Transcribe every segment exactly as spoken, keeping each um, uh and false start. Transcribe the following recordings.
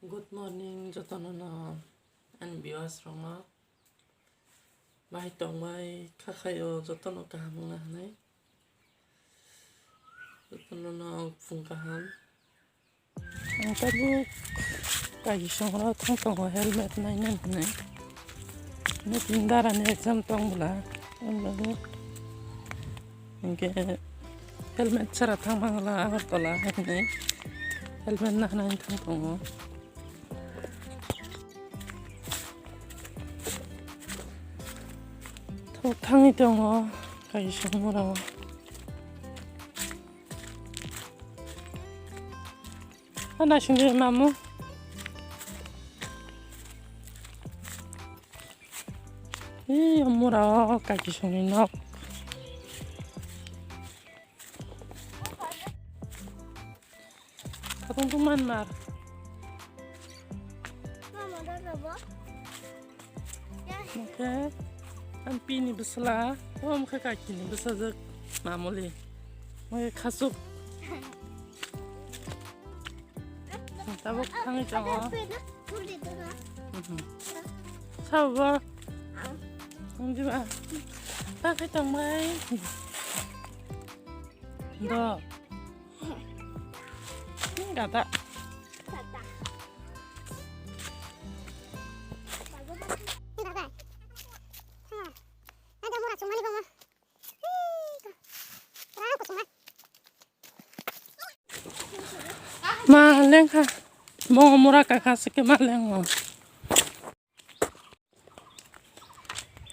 Good morning, jotono no ani viewers rokno. Bai tongbai kha khaio, jotono kaham wngna hinwi. Jotono no phung kaham. Ang tabuk kaisongo thang tongo helmet naina hinwi. Nini dara ni exam tong bwla. Ang tabuk hinkhe helmet chara thang mangla Agartala hinwi. Helmet naina thang tongo. Thangwi tongo kaisong mura o. Hana singwi mamu. Ee, mura o kaisong ni nok. Katung tung man mar. Mama, dada bo. Oke. Ang pini bwsla, om khe kakini bwsajwk mamuli. Oke, khasuk. Tabuk thangwi tongo. Mhm. Sabo. Ang diba. Ta khe tongbai. Do. Gata. Ma lengkha. Bongo mura kakha sikhe ma lengo.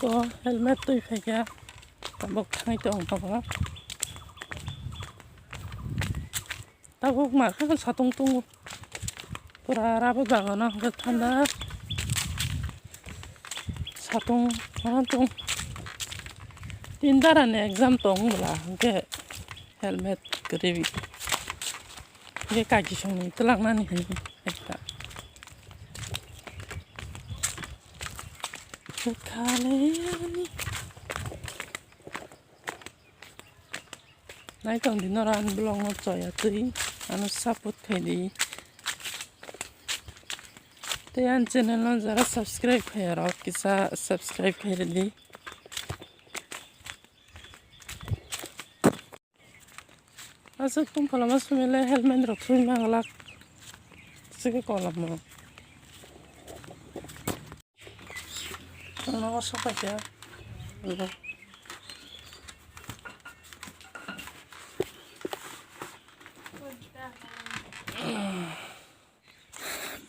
Ko helmet twi phaikha. Tabuk thangwi tong tabuk. Tabuk ma khe satung tungo. Pura rubber bagano hwnkhe thanda. Satung ano tung. Tin dara ni exam tong bwla hwnkhe helmet kwrwi. Hwnkhe kaki songni twlangnani hwnwi ekta. Bwkhaliyani. Naitong di noro ani vlog no choya twi ano support khai di. Tei ani channel no jara subscribe khai rok kisa subscribe khai di. Aswk tong phalama sumile helmet rok thwi manglak. Sike kolamo. Ano sopai khe.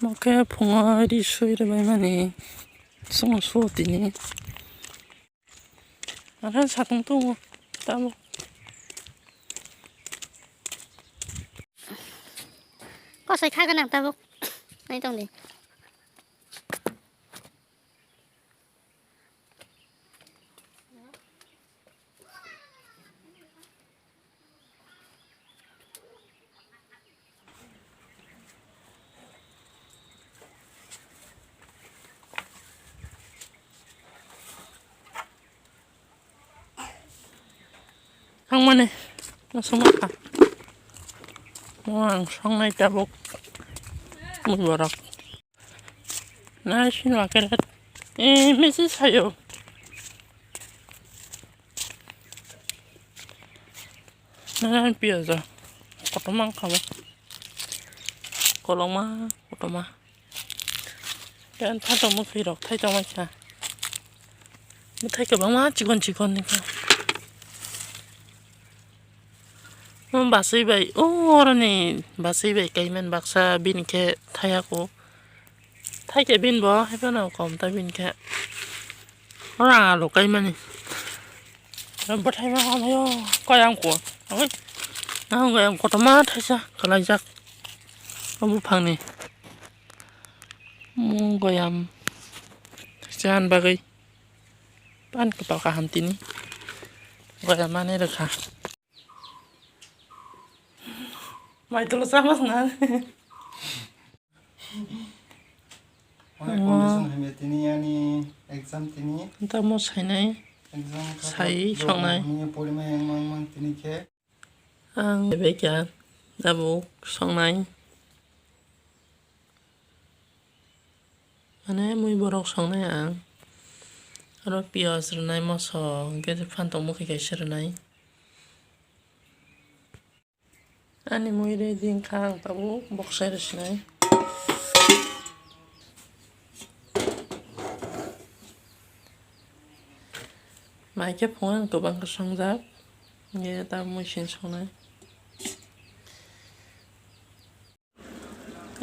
Mo khe phungo ri sui rwbaimani chwngno suo tini. Ano satung tongo tamo. Kosoi kha gwnang tabuk. Nai tong di. Thangmani nasoma kha. Mo ang songnai tabuk. Mui borok. Nai sini maket. Eh, misi sayo. Nai piaja. Kotorma wngkha bo. Kolokma, kotorma. Tei ani phantok mwkhwirok thai tongmani kha. Bwthai kwbangma chikon chikon ni kha. Mo bachwi bai, o oroni bachwi bai kaimani baksa bini khe thaiya ko. Thaikhe bini bo, haiphano kom ta bini khe. Oro ang alu kaimani. Bwthai ma hamai o, koyang ko. Oi. Ang koyang kotorma thaisa kwlaijak. O buphangni. Mo goyam. Chan bagwi. Pan kwtal kaham tini. Goyam mane rwkha. Mai tolo chamas na. Onek condition hai tini ani exam tini. Tamo sainai. Exam kha sai to songnai. Ni pori ma yang mang mang tini khe. Ang bai kha tabuk songnai. Mane mui borok songnai ang. Oro piyaj rwnai, moso, hwnkhe phan tongmukhi kaisa rwnai. Ani mui ready wngkha, ang tabuk boksai rw sinai. Mai khe phungo ang kwbang khe songjak, hwnkhe tabuk mui sini songnai.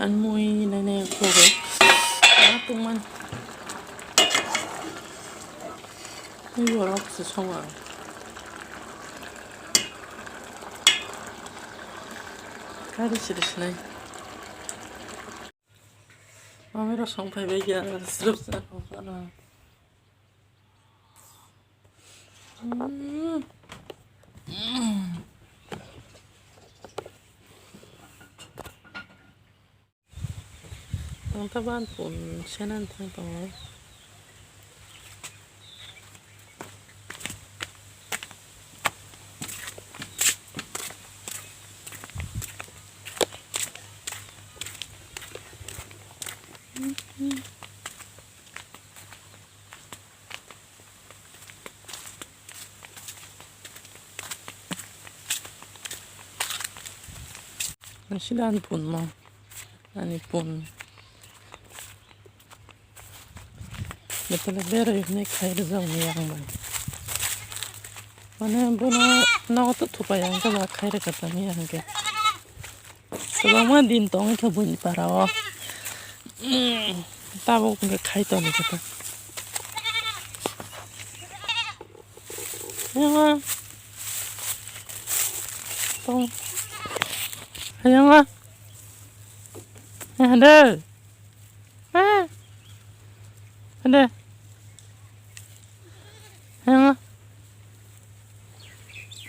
Ani mui nai nai khugo. Ah, tungmani. Mui borok se songo ang. Kari siri sinai. Mami rok song phai bai ya, srwp sa rok ano. Ang ta ban pun senan thang tongo. Sida ani pun mo, ani pun. Betele beroi hwnwi khai rwjak ni yang bai. Mane bono nogo to thupai ang khe ba khai rwkha tani ang khe. Kwbangma din tongwi khe buini para o. Tabuk hwnkhe khai toni khe ta. Hayungo. Tong. Hayungo. Eh, hade. Eh. Hade. Hayungo.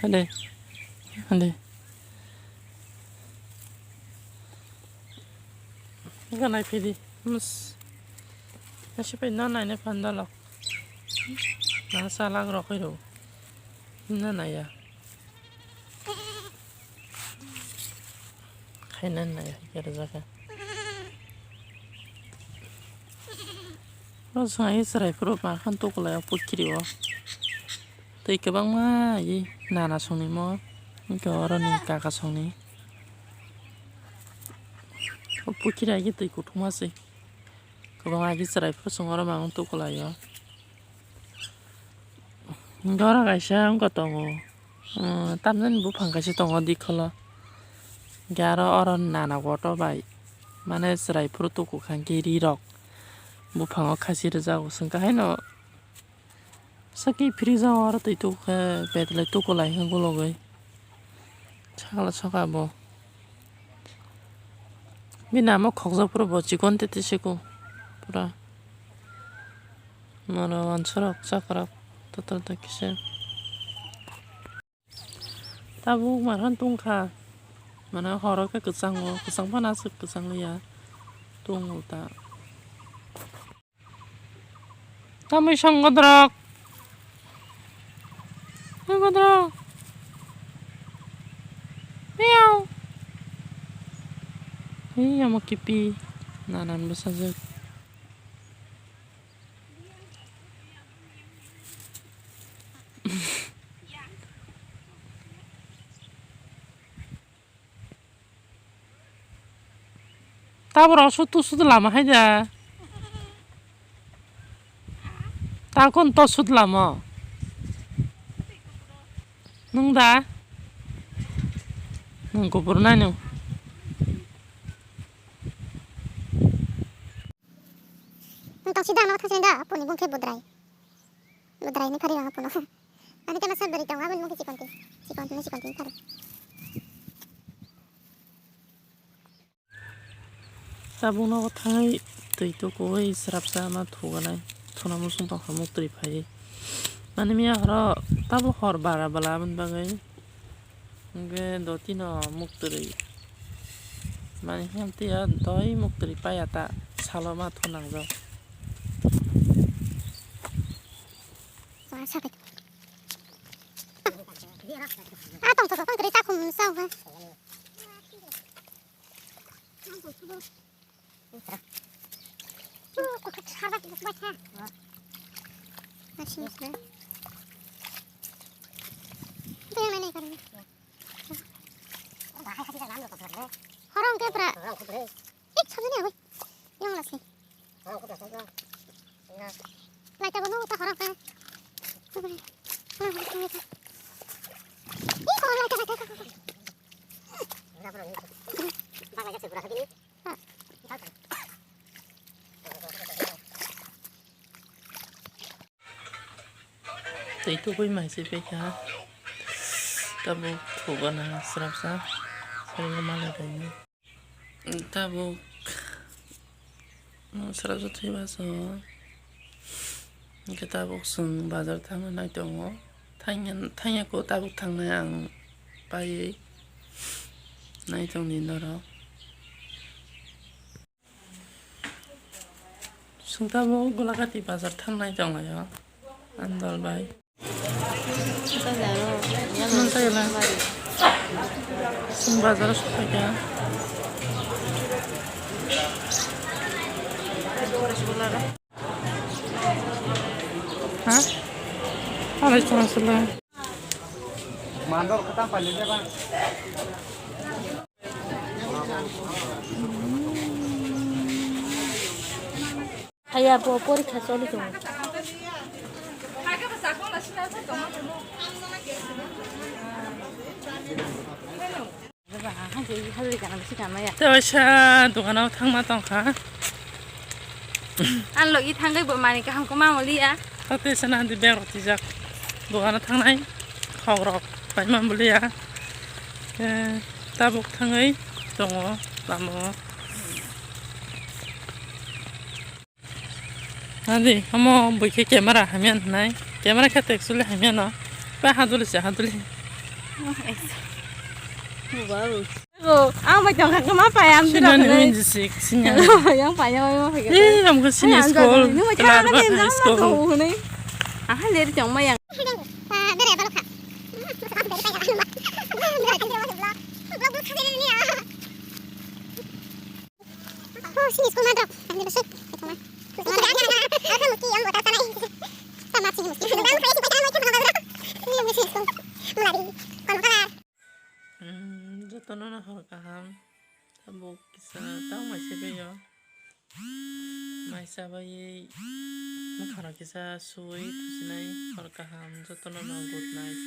Hade. Hade. Ganai phidi. Mus. Nasi pai na nai ne phan dalok. Na salak rok ro. Na nai ya. Khaina nai ya, ya rwjak kha. Oro swng ai chwrai phuru ma khan tukulai o pukhiri o. Twi kwbangma ai nana songni mo, hwnkhe oro ni kaka songni. O pukhiri ai twi kuthuma se. Kwbangma ai chwrai phuru swng oro ma wng tukulai o. Hwnkhe oro kaisa wngkha tongo, ah, tamjani buphang kaisa tongo dikholo. Hwnkhe aro oro nana kotor bai, mane chwrai phuru tuku kha hwnkhe ri rok buphango khasi rwjago. Chwng khe haino sakhe fridge o oro twi tuku khe betlai tukulai khe gulogwi. Sakla soka bo. Bini ama khokjak phuru bo chikon tete siko pura. Moro wansurok chakrok total ta kisa. Tabuk marhan tungkha. Mane horo khe kwchango, kwchang phano aswk kwchang liya. Tungo ta. Tamwi song godrok. Oi godrok. Miau. Hei, amo kipi. Nanan bwsajwk. Tabora sutu sutu lama hai da. Takon to sut lama. Nung da? Nung kubur nai nung. Nung tang sida ano thang sida puni bung khe budrai. Budrai ni phari rang puno. Ani kena sar bari tong abon mung khe chikon ti. Chikon ti chikon ti phari. Tabuk nogo thangwi twi tukuwi srapsa ma thuganai thuna muchung tongkha muktwi phaiwi. Mani miya horo tabuk hor bara bwla aboni bagwi hwnkhe dotino muktwi mani himtwi o doi muktwi paya ta salo ma thunangjak. Ah, tong tong tong kwrwi takhum sa. Kutuk sarbat kutuk bacha. Nasi nasi. Itu yang mana ikan? Horong ke pra. Ik sabjani agoi. Yang lasi. Laita bono ta horong ka. Ih, horong laita, laita, laita. Twi tubui mai se pekha. Tabuk thugana srapsa. Sarigo malai kainwi. Tabuk, mm, srapsa thwibaso. Hwnkhe tabuk chwng bazar thangna nai tongo. Thangya, thangya kho tabuk thangnai ang paiwi nai tongdi norok. Chwng tabuk Golagati bazar thangnai tonglaio, andal bai. Manjagala. Chwng bazar sokphaikha. Ha? Alai chwng aswlai. Mandor kata paling apa? Haya bo porikha choli tongo. Tei waisa dogano thangma tongkha. Ang logi thangwi bo manwi kaham khe ma maliya. Tei sana handi bag rok twijak. Dogano thangnai khok rok paima buliya. Eh, tabuk thangwi tongo lama o. Adi, omo bui khe camera hamya hinai. Camera khe to actually hamya no. Pa haduli se haduli. Wow. Ang bai tong kha ma pai am dira. Sinani hwnwi jisik sinya. Yang pai yang ma pai. Eh, am kha sini school. Ni ma klar ba high school. Aha leri tong ma yang. Bere balokha. Oh, sini school madrok. Ang dira sik. Ito ma. Sama sini musti. Sama sini musti. Ini musti school. Mulai. Kono kalar. Hmm, jotono no hor kaham. Tabuk kisa tamo mai se beyo. Mai sa bai mwkhang rok kisa suwi thusinai hor kaham jotono no good night.